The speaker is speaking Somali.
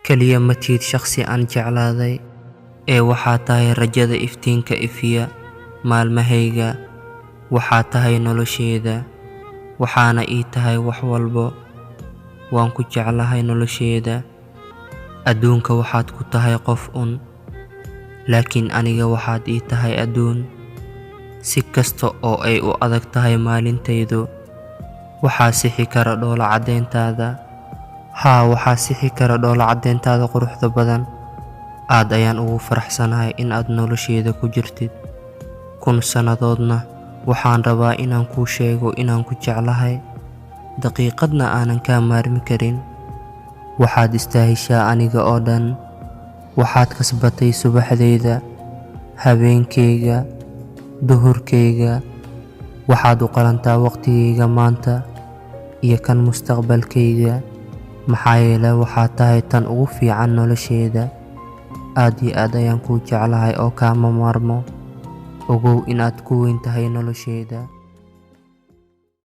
Kaliya ma tihid shakhsi aan jeclaaday, ee waxaad tahay rajada iftiinka ifiya maalmahayga. Waxaad tahay nolosheyda, waxaana ii tahay wax walbo. Waan ku jeclahay nolosheyda. Adduunka waxaad ku tahay qof un, laakiin aniga waxaad ii tahay adduun. Si kasta oo ay u adag tahay maalintaydu, waxaa sixi kara dhoola caddeyntaada. Haa, waxaa sixi kara dhoola caddeyntaada quruxda badan. Aad ayaan ugu faraxsanahay in aad nolosheyda ku jirtid. 1000 sannadoodna waxaan rabaa inaan kuu sheego inaan ku jeclahay, daqiiqadna aanan kaa maarmi karin. Waxaad istaahishaa aniga oo dhan. Waxaad kasbatay subaxdayda, habeenkayga, duhurkayga. Waxaad u qalantaa waqtigayga maanta iyo kan mustaqbalkayga, maxaa yeelay waxaad tahay tan ugu fiican nolosheyda. Aad iyo aad ayaan kuu jeclahay oo kaama maarmo. Ogow inaad ku weyn tahay nolosheyda.